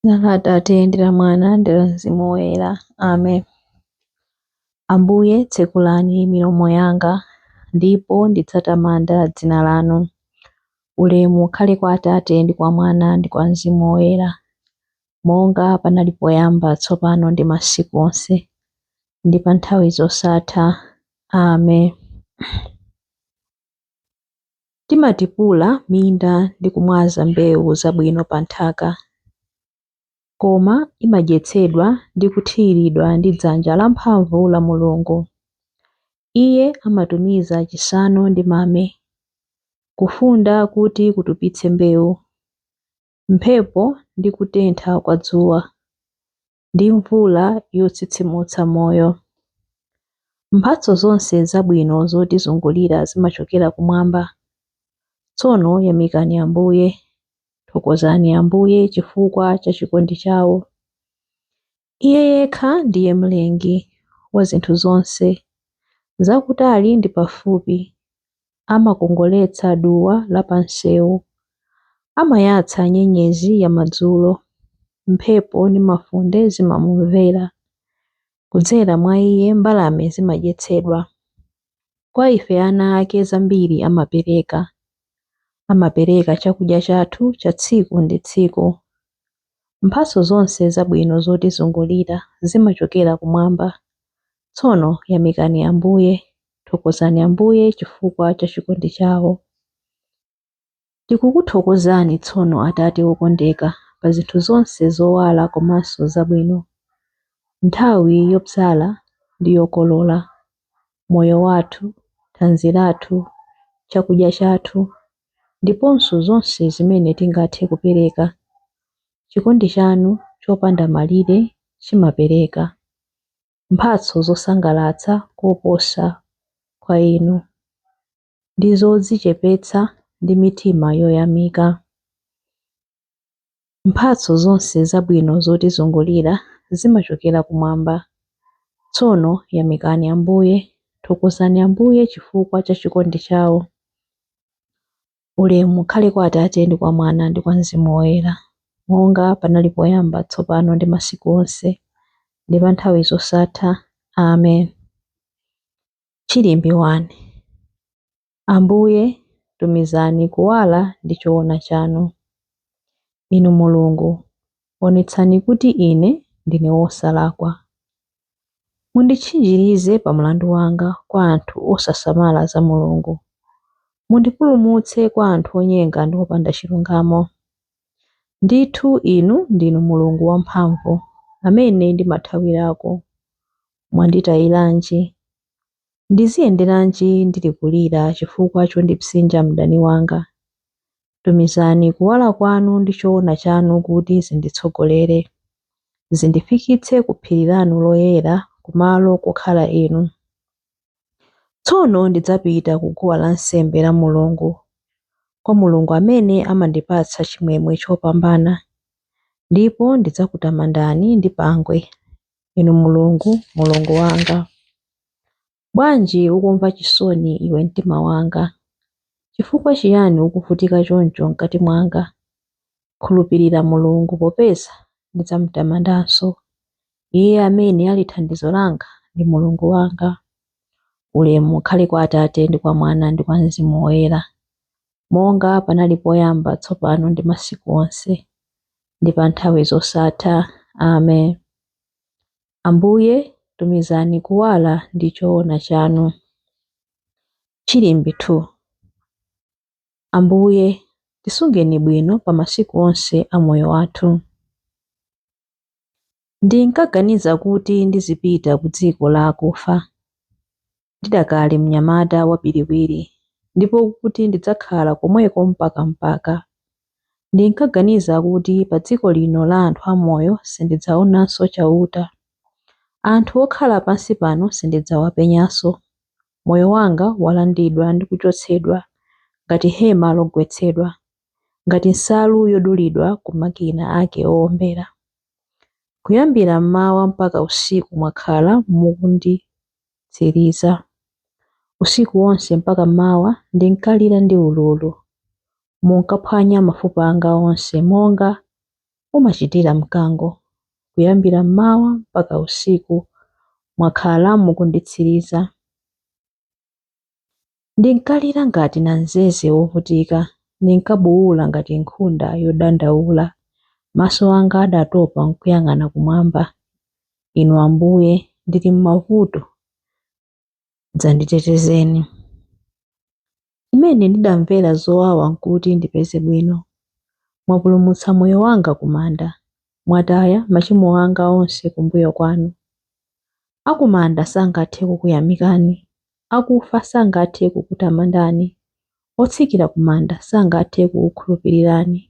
Dzina la Atate ndi la Mwana ndi la Mzimu Woyera. Amen. Ambuye, tsekulani milomo yanga, ndipo ndidzatamanda dzina lanu. Ulemu ukhale kwa Atate ndi kwa Mwana ndi kwa Mzimu Woyera, monga panali poyamba, tsopano ndi masiku onse, ndi pa nthawi zosatha. Amen. Timatipula minda ndi kumwaza mbewu zabwino pa nthaka, koma imadyetsedwa ndi kuthiriridwa ndi dzanja lamphamvu la Mulungu. Iye amatumiza chisanu ndi mame, kufunda kuti kutupitse mbewu, mphepo ndi kutentha kwa dzuwa, ndi mvula yotsitsimutsa moyo. Mphatso zonse zabwino zotizungulira zimachokera kumwamba. Tsono yamikani Ambuye, thokozani Ambuye chifukwa cha chikondi chawo. Iye yekha ndiye Mlengi wa zinthu zonse, zakutali ndi pafupi. Amakongoletsa duwa la pamsewu, amayatsa nyenyezi ya madzulo. Mphepo ndi mafunde zimamumvera. Kudzera mwa iye mbalame zimadyetsedwa. Kwa ife ana ake zambiri amapereka. Amapereka chakudya chathu cha tsiku ndi tsiku. Mphatso zonse zabwino zotizungulira zimachokera kumwamba. Tsono yamikani Ambuye, thokozani Ambuye chifukwa cha chikondi chawo. Tikukuthokozani tsono Atate wokondeka pa zinthu zonse zowala komanso zabwino, nthawi yobzala ndi yokolola, moyo wathu, thanzi lathu, chakudya chathu, ndiponso zonse zimene tingathe kupereka. Chikondi chanu chopanda malire chimapereka mphatso zosangalatsa koposa kwa inu, ndi zodzichepetsa ndi mitima yoyamika. Mphatso zonse zabwino zotizungulira zimachokera kumwamba. Tsono yamikani Ambuye, thokozani Ambuye chifukwa cha chikondi chawo. Ulemu ukhale kwa Atate ndi kwa Mwana ndi kwa Mzimu Woyera, monga panali poyamba, tsopano ndi masiku onse, ndi pa nthawi zosatha. Amen. Chilimbi 1. Ambuye, tumizani kuwala ndi choona chanu. Inu Mulungu, onetsani kuti ine ndine wosalakwa. Munditchinjirize pa mlandu wanga kwa anthu osasamala za Mulungu. Mundipulumutse kwa anthu onyenga ndi opanda chilungamo. Ndithu inu ndinu Mulungu wamphamvu, amene ndimathawirako. Mwanditayiranji? Ndiziyenderanji ndili kulira chifukwa chondipsinja mdani wanga? Tumizani kuwala kwanu ndi choona chanu kuti zinditsogolere, zindifikitse ku phiri lanu loyera, kumalo kokhala inu. Tsono ndidzapita ku guwa lansembe la Mulungu, kwa Mulungu amene amandipatsa chimwemwe chopambana, ndipo ndidzakutamandani ndi pangwe, inu Mulungu, Mulungu wanga. Bwanji ukumva chisoni iwe mtima wanga? Chifukwa chiyani ukuvutika choncho mkati mwanga? Khulupirira Mulungu popeza ndidzamutamandanso, Iye amene ali thandizo langa ndi Mulungu wanga. Ulemu ukhale kwa Atate ndi kwa Mwana ndi kwa Mzimu Woyera, monga panali poyamba, tsopano ndi masiku onse, ndi pa nthawi zosatha. Amen. Ambuye, tumizani kuwala ndi choona chanu. Chilimbi 2. Ambuye, tisungeni bwino pa masiku onse a moyo wathu. Ndinkaganiza kuti ndizipita ku dziko la akufa, ndidakali mnyamata wabiriwiri, ndipo kuti ndidzakhala komweko mpakampaka. Ndinkaganiza kuti pa dziko lino la anthu amoyo sindidzaonanso Chauta. Anthu okhala pansi pano sindidzawapenyanso. Moyo wanga walandidwa ndi kuchotsedwa ngati hema logwetsedwa, ngati nsalu yodulidwa ku makina ake owombera. Kuyambira m'mawa mpaka usiku mwakhala mukunditsiriza. Usiku wonse mpaka m'mawa ndinkalira ndi ululu. Munkaphwanya mafupa anga onse monga umachitira mkango. Kuyambira mmawa mpaka usiku mwakhala mukunditsiriza. Ndinkalira ngati namzeze wovutika, ndinkabuwula ngati nkhunda yodandaula. Maso anga adatopa n'kuyang'ana kumwamba. Inu Ambuye, ndili m'mavuto, dzanditetezeni. Chimene ndidamvera zowawa n'kuti ndipeze bwino. Mwapulumutsa moyo wanga ku manda, mwataya machimo anga onse kumbuyo kwanu. Akumanda sangathe kukuyamikani, akufa sangathe kukutamandani, otsikira ku manda sangathe kukukhulupirirani.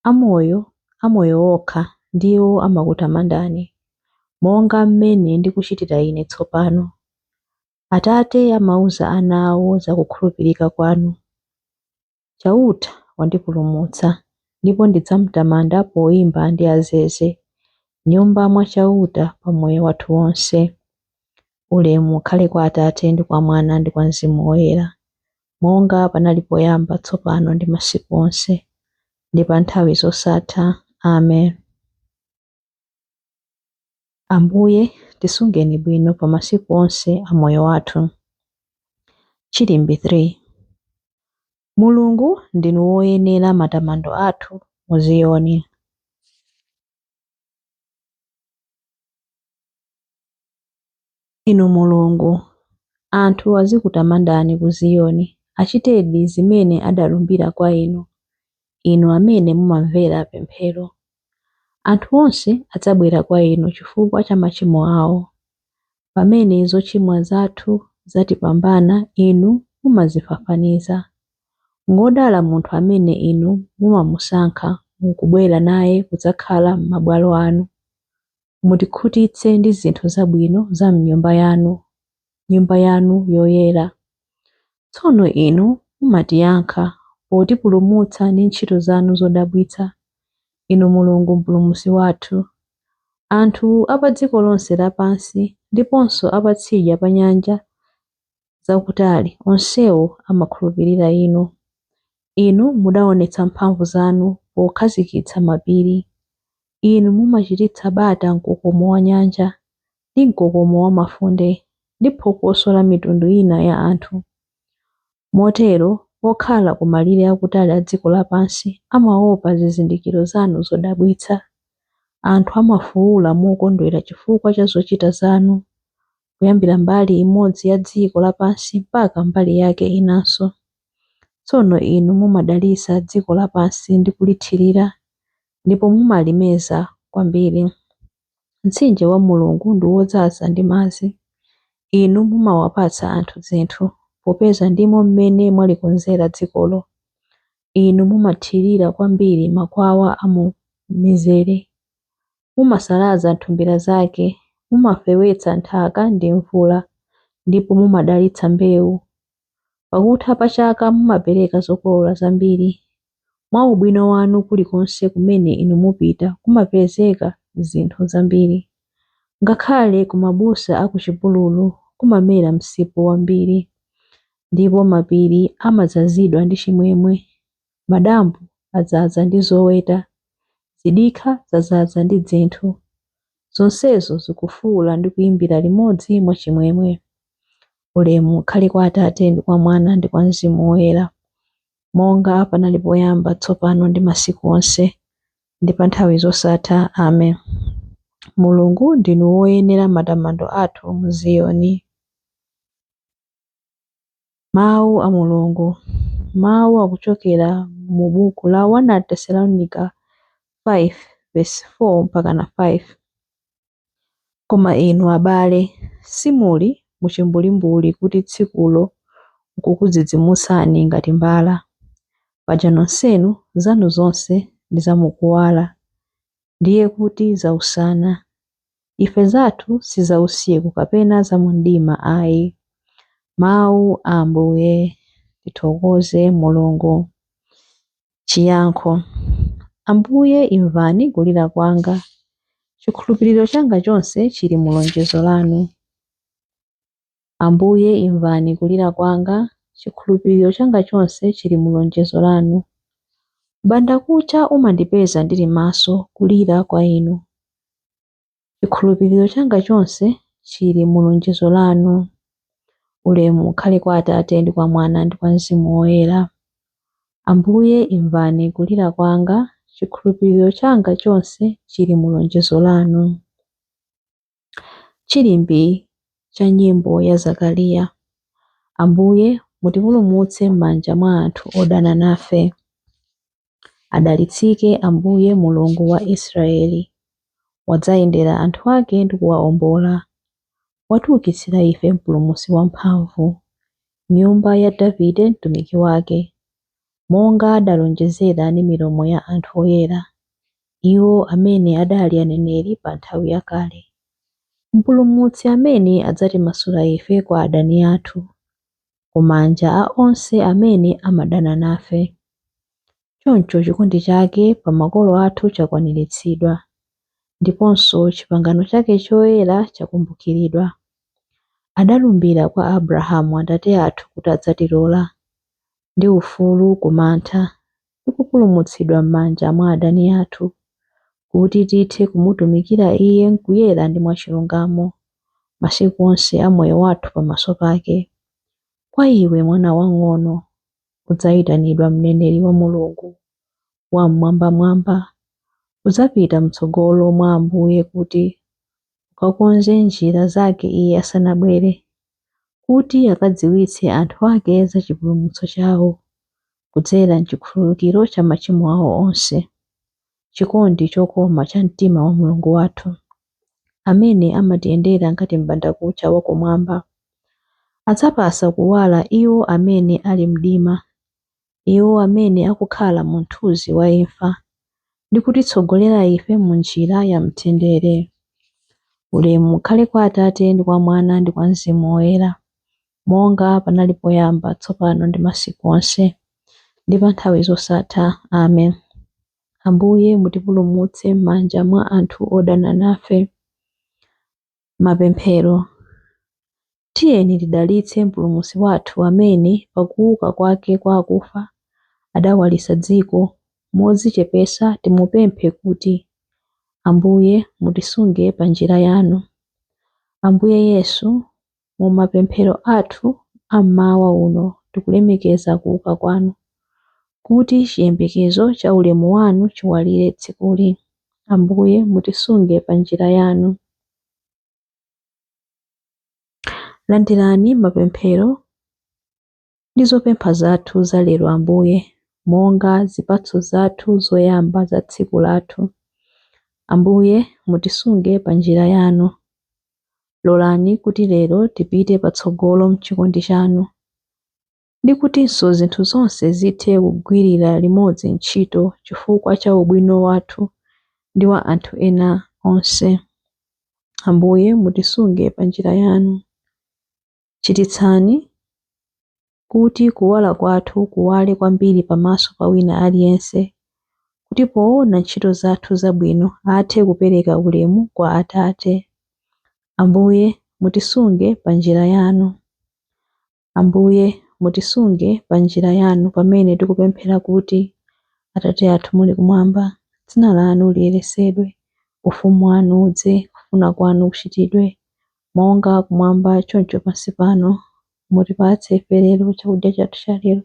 Amoyo, amoyo okha ndiwo amakutamandani, monga mmene ndikuchitira ine tsopano. Atate amauza ana awo za kukhulupirika kwanu. Chauta wandipulumutsa, ndipo ndidzamutamanda poimba ndi azeze, m'nyumba mwa Chauta pa moyo wathu wonse. Ulemu ukhale kwa Atate ndi kwa Mwana ndi kwa Mzimu Woyera, monga panali poyamba, tsopano ndi masiku onse, ndi pa nthawi zosatha. Amen. Ambuye, tisungeni bwino pa masiku onse a moyo wathu. Chilimbi 3. Mulungu ndinu woyenera matamando athu mu Ziyoni. Inu Mulungu, anthu azikutamandani ku Ziyoni, achitedi zimene adalumbira kwa Inu, Inu amene mumamvera pemphero. Anthu onse adzabwera kwa Inu chifukwa cha machimo awo. Pamene zochimwa zathu zatipambana, Inu mumazifafaniza. Ngwodala munthu amene Inu mumamusankha n'kubwera naye kudzakhala m'mabwalo anu. Mutikhutitse ndi zinthu zabwino za m'nyumba yanu, Nyumba yanu yoyera. Tsono Inu mumatiyankha potipulumutsa ndi ntchito zanu zodabwitsa, Inu Mulungu Mpulumutsi wathu. Anthu a pa dziko lonse lapansi ndiponso a patsidya pa nyanja zakutali, onsewo amakhulupirira Inu. Inu mudaonetsa mphamvu zanu pokhazikitsa mapiri. Inu mumachititsa bata mkokomo wa nyanja, ndi mkokomo wa mafunde, ndi phokoso la mitundu ina ya anthu. Motero okhala ku malire akutali a dziko lapansi amaopa zizindikiro zanu zodabwitsa. Anthu amafuwula mokondwera chifukwa cha zochita zanu, kuyambira mbali imodzi ya dziko lapansi mpaka mbali yake inanso. Tsono Inu mumadalitsa dziko lapansi ndi kulithirira, ndipo mumalimeza kwambiri. Mtsinje wa Mulungu ndi wodzaza ndi madzi. Inu mumawapatsa anthu zinthu, popeza ndimo mmene mwalikonzera dzikolo. Inu mumathirira kwambiri makwawa a mu mizere. Mumasalaza nthumbira zake, mumafewetsa nthaka ndi mvula, ndipo mumadalitsa mbewu. Pakutha pa chaka mumapereka zokolola zambiri. Mwa ubwino wanu kulikonse kumene inu mupita kumapezeka zinthu zambiri. Ngakhale ku mabusa a ku chipululu kumamera msipu wambiri, ndipo mapiri amadzazidwa ndi chimwemwe. Madambo adzaza ndi zoweta, zidikha zadzaza ndi dzinthu. Zonsezo zikufuwula ndi kuyimbira limodzi mwachimwemwe. Ulemu ukhale kwa Atate ndi kwa Mwana ndi kwa Mzimu Woyera, monga panali poyamba, tsopano ndi masiku onse, ndi pa nthawi zosatha. Amen. Mulungu ndinu woyenera matamando athu mu Ziyoni. Mawu a Mulungu. Mawu akuchokera mu buku la 1 Tesalonika 5 verse 4 mpaka na 5. Koma inu abale, simuli muchimbulimbuli kuti tsikulo nkukudzidzimutsani ngati mbala. Paja nonsenu zanu zonse ndi zamukuwala, ndiye kuti zausana. Ife zathu si zausiku kapena zamumdima ayi. Mawu a Ambuye. Tithokoze Mulungu. Chiyankho. Ambuye imvani kulira kwanga. Chikhulupiriro changa chonse chili mu lonjezo lanu. Ambuye imvani kulira kwanga. Chikhulupiriro changa chonse chili mu lonjezo lanu. M'bandakucha umandipeza ndili maso kulira kwa inu. Chikhulupiriro changa chonse chili mu lonjezo lanu. Ulemu ukhale kwa Atate ndi kwa Mwana ndi kwa Mzimu Woyera. Ambuye imvani kulira kwanga, chikhulupiriro changa chonse chili mu lonjezo lanu. Chilimbi cha nyimbo ya Zakariya. Ambuye mutipulumutse m'manja mwa anthu odana nafe. Adalitsike Ambuye Mulungu wa Israeli, wadzayendera anthu ake ndi kuwaombola. Watiukitsira ife Mpulumutsi wamphamvu, nyumba ya Davide mtumiki wake, monga adalonjezera ndi milomo ya anthu oyera, iwo amene adali aneneri pa nthawi yakale. Mpulumutsi amene adzatimasula ife kwa adani athu, ku manja a onse amene amadana nafe. Choncho chikondi chake pa makolo athu chakwaniritsidwa, ndiponso chipangano chake choyera chakumbukiridwa. Adalumbira kwa Abrahamu atate athu kuti adzatilola ndi ufulu ku mantha, ndi kupulumutsidwa m'manja mwa adani athu, kuti tithe kumutumikira Iye m'kuyera ndi mwachilungamo, masiku onse a moyo wathu pamaso pake. Kwa iwe mwana wamng'ono, udzayitanidwa mneneri wa Mulungu Wam'mwambamwamba. Udzapita m'tsogolo mwa Ambuye kuti ukakonze njira zake Iye asanabwere, kuti akadziwitse anthu ake za chipulumutso chawo, kudzera m'chikhululukiro cha machimo awo onse. Chikondi chokoma cha mtima wa Mulungu wathu, amene amatiyendera ngati m'bandakucha wakumwamba. Adzapasa kuwala iwo amene ali mdima, iwo amene akukhala mu mthunzi wa imfa, ndi kutitsogolera ife mu njira ya mtendere. Ulemu ukhale kwa Atate ndi kwa Mwana ndi kwa Mzimu Woyera, monga panali poyamba, tsopano ndi masiku onse, ndi pa nthawi zosatha. Amen. Ambuye mutipulumutse m'manja mwa anthu odana nafe. Mapemphero. Tiyeni tidalitse Mpulumutsi wathu amene pakuuka kwake kwa akufa adawalitsa dziko. Modzichepetsa timupemphe kuti, Ambuye mutisunge pa njira yanu. Ambuye Yesu, mu mapemphero athu a mmawa uno tikulemekeza kuuka kwanu, kuti chiyembekezo cha ulemu wanu chiwalire tsikuli. Ambuye mutisunge pa njira yanu. Landirani mapemphero ndi zopempha zathu za lero Ambuye, monga zipatso zathu zoyamba za tsiku lathu. Ambuye mutisunge pa njira yanu. Lolani kuti lero tipite patsogolo m'chikondi chanu, ndi kutinso zinthu zonse zithe kugwirira limodzi ntchito chifukwa cha ubwino wathu ndi wa anthu ena onse. Ambuye mutisunge pa njira yanu. Chititsani kuti kuwala kwathu kuwale kwambiri pamaso pa wina aliyense, kuti poona ntchito zathu zabwino athe kupereka ulemu kwa Atate. Ambuye mutisunge pa njira yanu. Ambuye mutisunge pa njira yanu pamene tikupemphera kuti, Atate athu muli kumwamba, dzina lanu liyeretsedwe, ufumu wanu udze, kufuna kwanu kuchitidwe, monga kumwamba choncho pansi pano. Mutipatse ife lero chakudya chathu cha lero.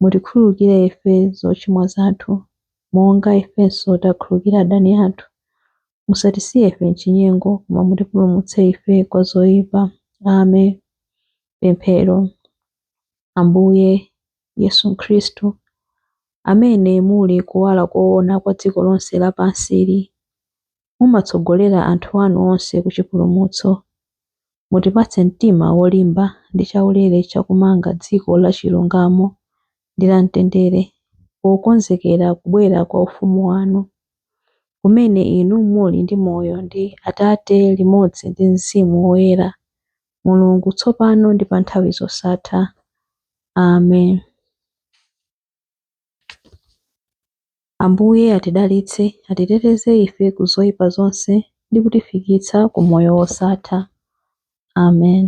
Mutikhululukire ife zochimwa zathu, monga ifenso takhululukira adani athu. Musatisiye ife m'chinyengo, koma mutipulumutse ife kwa zoyipa. Amen. Pemphero. Ambuye Yesu Khristu, amene muli kuwala koona kwa dziko lonse lapansili, mumatsogolera anthu anu onse ku chipulumutso. Mutipatse mtima wolimba ndi chaulere chakumanga dziko la chilungamo ndi la mtendere, pokonzekera kubwera kwa ufumu wanu, kumene inu muli ndi moyo ndi Atate limodzi ndi Mzimu Woyera, Mulungu tsopano ndi pa nthawi zosatha. Amen. Ambuye atidalitse, atiteteze ife ku zoyipa zonse ndi kutifikitsa ku moyo wosatha. Amen.